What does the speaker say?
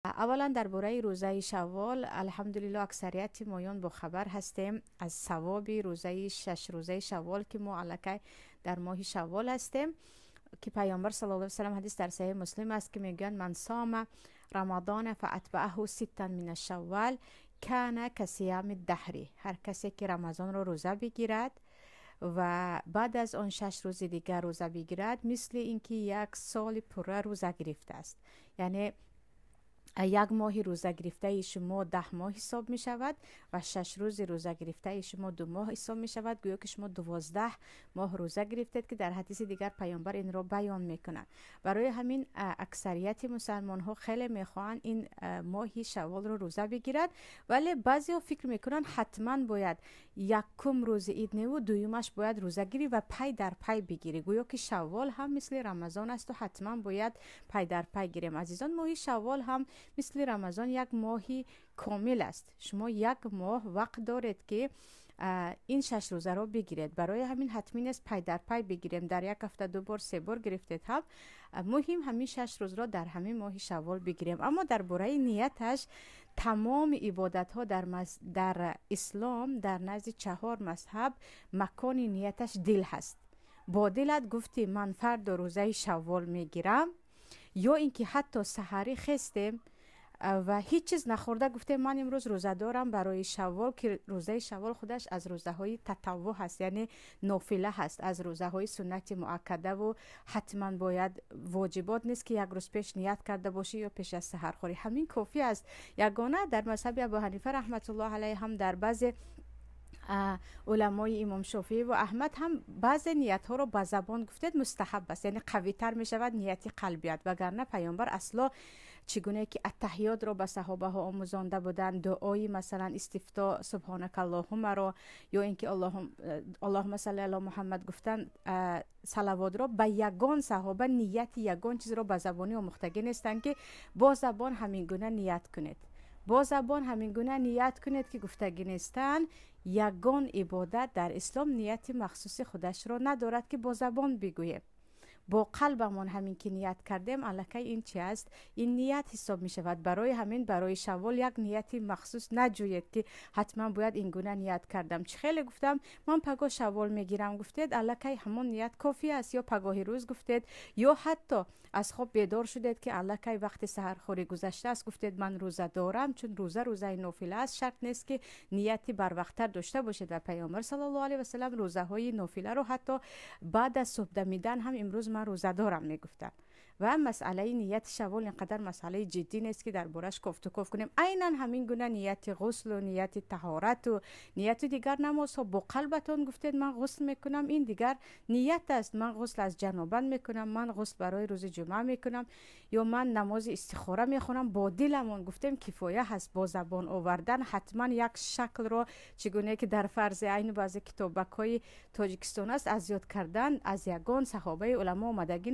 Аввалан дар бораи рӯзаи Шаввол, алҳамдулилло, аксарияти моён бохабар ҳастем аз савоби рӯзаи 6 рӯзаи Шаввол, ки мо аллакай дар моҳи Шаввол ҳастем, ки Паёмбар саллаллоҳу алайҳи васаллам, ҳадис дар Саҳеҳи Муслим аст, ки мегӯянд: "من صام رمضان فأتبعه ستا من شوال كان كصيام الدهر". Ҳар касе ки Рамазонро рӯза бигирад ва баъд аз он 6 рӯзи дигар рӯза бигирад, мисли ин ки як соли пурра рӯза гирифтааст. Яъне як моҳи рӯза гирифтаи шумо 10 моҳ ҳисоб мешавад ва 6 рӯзи рӯза гирифтаи шумо 2 моҳ ҳисоб мешавад. Гӯё ки шумо 12 моҳ рӯза гирифтед, ки дар ҳадиси дигар Паёмбар инро баён мекунад. Барои ҳамин аксарияти мусалмонҳо хеле мехоҳанд ин моҳи Шавволро рӯза бигирад, вале баъзеҳо фикр мекунанд, ҳатман бояд якум рӯзи ид неву дуюмаш бояд рӯза гирӣ ва пай дар пай бигирӣ, гӯё ки Шаввол ҳам мисли Рамазон асту ҳатман бояд пай дар пай гирем. Азизон, моҳи Шаввол ҳам мисли Рамазон як моҳи комил аст. Шумо як моҳ вақт доред, ки ин 6 рӯзаро бигиред. Барои ҳамин ҳатмӣ нест пай дар пай бигирем. Дар як ҳафта ду бор, се бор гирифтед ҳам, муҳим ҳамин 6 рӯзро дар ҳамин моҳи Шаввол бигирем. Аммо дар бораи нияташ, тамоми ибодатҳо дар ислом дар назди чаҳор мазҳаб макони нияташ дил ҳаст. Бо дилат гуфтӣ: "Ман фардо рӯзаи Шаввол мегирам", ё ин ки ҳатто саҳарӣ хестем ва ҳеҷ чиз нахӯрда гуфтем: "Ман имрӯз рӯза дорам барои Шаввол", ки рӯзаи Шаввол худаш аз рӯзаҳои татаввуъ ҳаст, яъне нофила ҳаст, аз рӯзаҳои суннати муаккадаву ҳатман бояд воҷибот нест, ки як рӯз пеш ният карда бошӣ ё пеш аз саҳархӯрӣ. Ҳамин кофӣ аст. Ягона дар мазҳаби Абу Ҳанифа раҳматуллоҳ алайҳ ҳам, дар баъзе уламои Имом Шофиӣ ва Аҳмад ҳам баъзе ниятҳоро ба забон гуфтед мустаҳаб аст, яъне қавитар мешавад нияти қалбият. Вагарна Паёмбар асло чӣ гуне ки аттаҳиётро ба саҳобаҳо омӯзонда буданд, дуои масалан истифто субҳонакаллоҳумаро ё ин ки аллоҳума салли ало Муҳаммад гуфтан, салавотро, ба ягон саҳоба нияти ягон чизро ба забонӣ омӯхтагӣ нестанд, ки бо забон ҳамин гуна ният кунед, бо забон ҳамин гуна ният кунед, ки гуфтагӣ нестанд. Ягон ибодат дар ислом нияти махсуси худашро надорад, ки бо забон бигӯем. Бо қалбамон ҳамин ки ният кардем, аллакай ин чи аст? Ин ният ҳисоб мешавад. Барои ҳамин барои Шаввол як нияти махсус наҷӯед, ки ҳатман бояд ин гуна ният кардам. Чӣ хеле гуфтам, ман пагоҳ Шаввол мегирам гуфтед, аллакай ҳамон ният кофӣ аст. Ё пагоҳи рӯз гуфтед, ё ҳатто аз хоб бедор шудед, ки аллакай вақти саҳархӯрӣ гузаштааст, гуфтед: "Ман рӯза дорам", чун рӯза рӯзаи нофила аст, шарт нест, ки нияти барвақттар дошта бошед. Ва Паёмбар саллаллоҳу алайҳи васалам рӯзаҳои нофиларо ҳатто баъд аз субҳдамидан ҳам "имрӯз ман рӯза дорам" мегуфтанд. Ва масъалаи нияти Шаввол ин қадар масъалаи ҷиддӣ нест, ки дар бораш кофтуков кунем. Айнан ҳамин гуна нияти ғуслу нияти таҳорату нияти дигар намозҳо: бо қалбатон гуфтед: "Ман ғусл мекунам", ин дигар ният аст. Ман ғусл аз ҷанобат мекунам, ман ғусл барои рӯзи ҷумъа мекунам ё ман намози истихора мехонам, бо диламон гуфтем, кифоя ҳаст. Бо забон овардан ҳатман як шаклро, чӣ гуне ки дар фарзи айну баъзе китобакҳои Тоҷикистон аст, аз ёд кардан аз ягон саҳобаи уламо омадагӣ.